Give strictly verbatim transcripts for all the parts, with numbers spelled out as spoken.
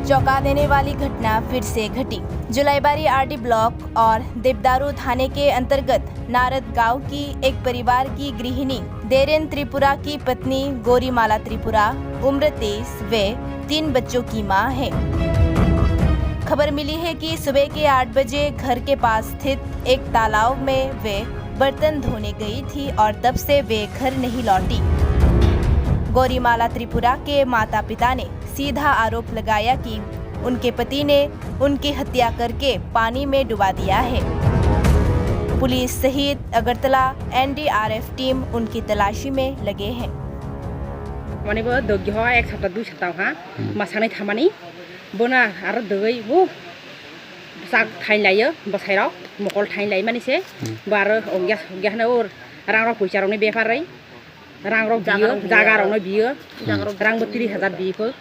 चौंका देने वाली घटना फिर से घटी। जुलाईबारी आरडी ब्लॉक और देवदारू थाने के अंतर्गत नारद गांव की एक परिवार की गृहिणी देरेन त्रिपुरा की पत्नी गौरीमाला त्रिपुरा, उम्र तेईस, वे तीन बच्चों की मां है। खबर मिली है कि सुबह के आठ बजे घर के पास स्थित एक तालाब में वे बर्तन धोने गई थी और तब से वे घर नहीं लौटी। गौरीमाला त्रिपुरा के माता-पिता ने सीधा आरोप लगाया कि उनके पति ने उनकी हत्या करके पानी में डुबा दिया है। पुलिस सहित अगरतला एनडीआरएफ टीम उनकी तलाशी में लगे हैं। Mani bo dogyo ha ek sapta dui sapta ha Hmm. masani thamani bona aro dogoi bo sak thain layo bosai rok mokol thain lai mani se Hmm. bo aro ogya ogya hana or rang rok poisa rok ni bepar rai rang rok Jaga biyo rok biyo. jaga rok no biyo Jaga rok rang bo tiri hajar biyo ko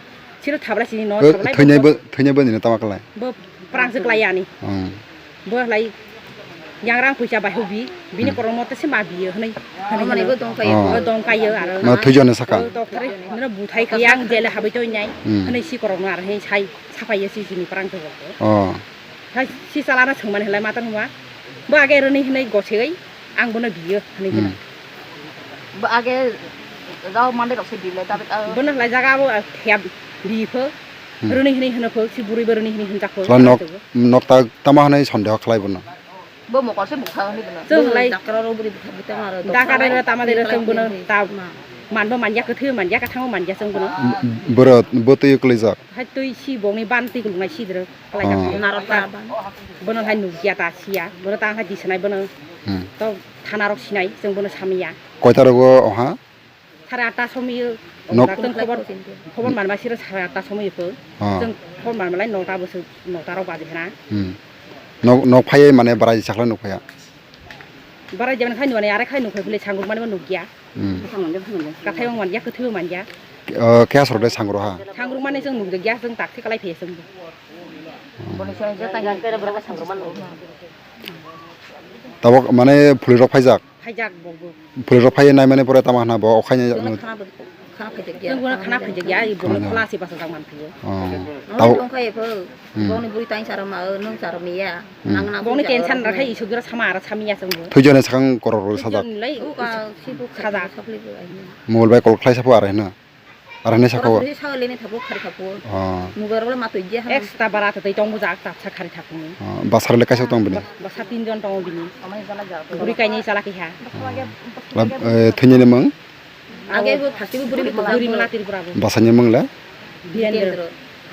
siro thabla sini no Eh, thabla thwinai bo thwinai bo nini tama kalai. Bo prang se klai ani Hmm. Bo lai yang rang poisa bai hubi bini Hmm. kormo te se ma biyo hwnwi hwnwi Mani hwnwi. bo dong Oh. Bo dong kayo aro. Ma thwijo ne saka. Bo tok thari nino buthai ke yang jele habai toi nai Hmm. hwnwi si kormo aro hwnwi sai sapai ya si sini prang to. Oh. Hai si salana sengmani halai matan huma. Bo age rwnwi hwnwi gosegoi ang bono biyo hwnwi hwnwi. Hmm. Bo age rao mande rok se bile dabe. Bono halai jaga bo thep bipho Hmm. rwnwi hwnwi hwnwi pho si buri bo rwnwi hwnwi hwnjak pho. Chwla nok nok ta tama hwnwi sondeho khlai bono. Bo mokol se bukha hwnwi bono. Chwng lai Dakra ro buri bukha bukha maro. Dakra ro tama de ro chwng bono ta man bo manja kwthwi manja kwthango manja chwng bono. Boro bo twi kwlaijak. Hai twi si bongni ban twi kwlwngnai sidro. Kalai Oh. ka. Narok para ban. Bono hai nukya ta siya. Bono ta hai di sinai bono. Hmm. To thana rok sinai, chwng bono samiya. Koita rogo oha? Sare atta somoyo. Nok- Dak chwng khobor, khobor manma siro sare atta somoyo pho. Oh. Chwng khobor manma lai nota bwswk, nota rok baji hana. Hmm. Nok, nok phaiye mane barai sakla nuk phaiya? Barai jemon khai nukmani, are khai nuk phai bwle sangruk mani bo nukya. Hmm. Kathai bo manya, kwthwi bo manya. Eh, kya sorok de sangro ha? Sangruk mani chwng nukjakya, chwng takti kalai phaiya chwng bo. Tabok mane phuli rok phaijak? Phaijak bo bo. Phuli rok phaiya nai mane pore tama hana bo okhai nai. Khana bo, khana phaijak ya. Chwng bono khana phaijak ya, i bono Khana. Khwla se basa jak man phaiyo. Oh. Ani Tabok tongkha epho. Hmm. Bongni buri tang charo ma, o nung charo miya. Hmm. Ang na Bongni bui charo tension rok rakha mai. Isuk jora sama ara samiya chwng bo. Thwijani sakang korok rok sajak. Lai Uka sibu sajak. Sakli bo ai. Mobile bai call khlai sapo ara hino. Ara hino sako. Ora sa leni thapo khari thapo. Oh. Mobile rok le matoi dia ha. Extra bara tei tong bujak ta sa khari thapo ni. Oh, basar le kaisa tong bini. Basa tin jon tong bini. Buri kaini chala ki ha. Lab, eh, thwijani mang? Age bo thasti bo buri bo Buri mala Tripura bo. Basanya mang le? Birendra.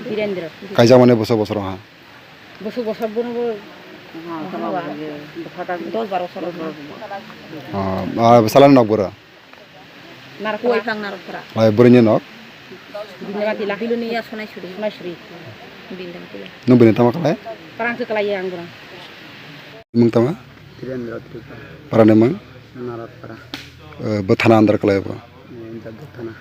Birendra. Kaisa mane boso bosor ha. Bosok bosok bono bo dos baro bosor. Ah, ah, sala nok bura. Narok Kuai pura. Phang narok pura. Lai buri ni nok. Bini mati la. Biluni ya sonai suri. Sonai suri. Bindang pula. Nung bini tama kalai? Parang se kalai yang bura. Mung tama? Tirendra Tripura. Para ni mung? Narok pura. Eh, bo thana andar kalai bo? Eh, Jagdap thana.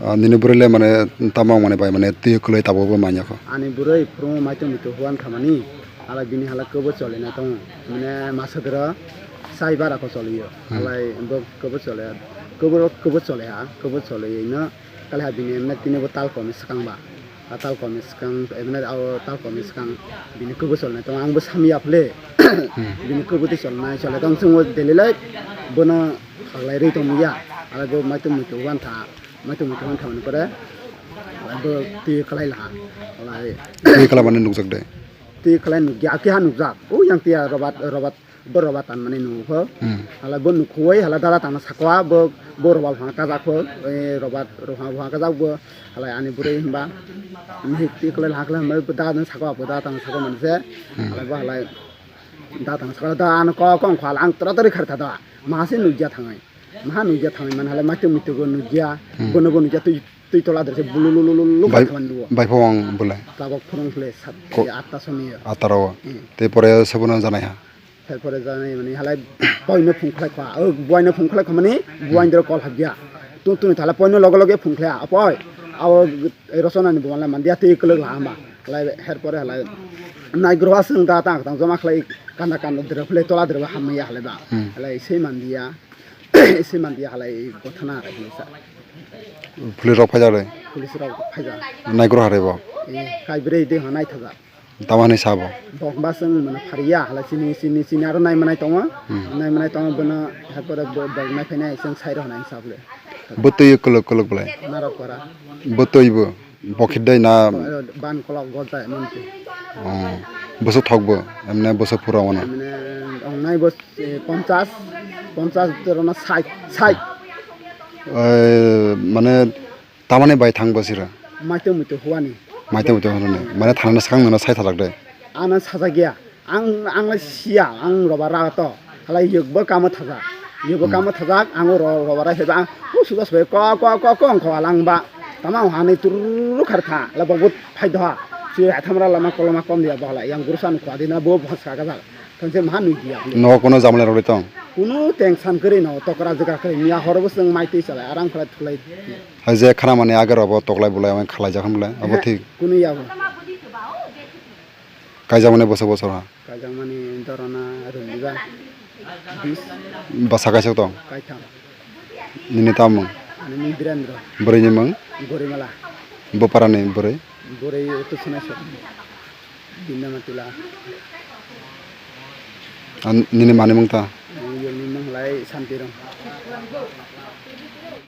Ah, nini bwrwi le mane tamo mane bai mane twi kwlwi tabuk bo manya kho. Ani bwrwi phuru maitum mitu huan khamani, hala bini hala kwbwi choli na tongo. Mane masa dwra sai bara kho choli yo. Hmm. Halai bo kwbwi chole, kwbwi kwbwi chole ha, kwbwi choli no kale ha bini emne tini bo tal komi swkang ba. A tal komi swkang, emne o tal komi swkang bini kwbwi choli na tongo. Ang bo sami ya phale. Hmm. Bini kwbwi twi choli na chole tong chungo daily life bono khaklai rwi tong ya. Hala bo maitum mitu huan kha. Maitum maitum thangni pore, bo twi kwlai laha. Halai twi kwlai mani nukjak de. Twi kwlai nukya, keha nukjak. O yang tiya robat, robat, bo robat tanmani nukho. Hmm. Halai bo nukhuwi, halai dada tangna sakwa, bo, bo robat phang kajak kho. E, robat, robat phang kajak bo. Halai ani bwrwi himba. Mihik twi kwlai laha kwlai himba, bo dada sakwa, bo dada tangna sakwa manse. Hmm. Halai bo halai dada tangna sakwa, dada ano kok kong khwal, ang tora tori khar thada. Mahasi nukya thangai. Maha nukya thangwi man halai maitum muitu bo nukya, Hmm. bono bo nukya twi, twi tola dre se bulu lu lu lu lu Bai-, khatham nugo. Bai phawang bwle. Tabok phurung khle sat Ko-, atta somoi. Atta rao. Hmm. Te pore se bono janai ha. Te pore janai mani halai boino phung khlai kha. O boino phung khlai kha mani Hmm. boino dro call habya. Tung tung thala boino loge loge phung khlai apoi. Abo rosona ni bo manla mandia twi kwlwk la hamba. Halai her pore halai nai groha sung da tang tang joma khlai kanda kanda dre khle tola dre hamya halai ba. Hmm. Halai se mandia. Ese mandia halai gothana rai hinwi sa. Police rok phaijak rai? Police rok phaijak. Naikhwrwng harwi bo? Eh, kaibrwi de honai thajak. Tamo hinwi sabo? Bok ba chwng mane phariya, hala chini, chini, chini aro nai manai tongo. Hmm. Nai manai tongo bono, hakore bo-, bok nai phainai chwng sai rw honai sabo le. Bo twi kwlwk kwlwk bolai? Narok para. Bo twi bo? Bo khidai na? Ban kolok gojai monti. Oh. Bwswk thok bo? Emne bwswk phura wano? Emne ongnai bo, eh, ponchas, ponchas torona sait, sait. Eh, mane tamani bai thang bo sira? Maito muito huani. Maito muito huani. Mane thana swkang nono sai thajak de? Ano sajak ya. Ang, ang le siya, ang roba ra to. Hala yokbo kamo thajak. Yokbo Hmm. kamo thajak, ang ro-, roba ra heba, ang, o sudas bai ko, ko, ko, ko, ang ko alang ba. Tama ang hani turu khar tha, la bo phai doha. Si athamra lama koloma kom dia bala, yang guru san ko adina bo bhas ka gajal. Tang se maha nui dia. No kono jamla roi tong? Kuno tension kri no, tokra jaga kri, miya hor bo seng mai tei chala, arang khala thulai. Hai je khana mani age robo toklai bulai ang khalai jak ham le, abo He, thik. Kuno ya bo. Kaijakmani bwswk bwswk ha? Kaijakmani dorona rwngba bis. Bwsa kaisa tong? Kaitham. Nini tamo mung? Ani mung Birendra. Bwrwini mung? Gorimala. Bwparani bwrwi? Bwrwi Uttor Sonaiswar. Binda Matila. An-, nini mani mung ta? Ani yoni mung lai Santirong.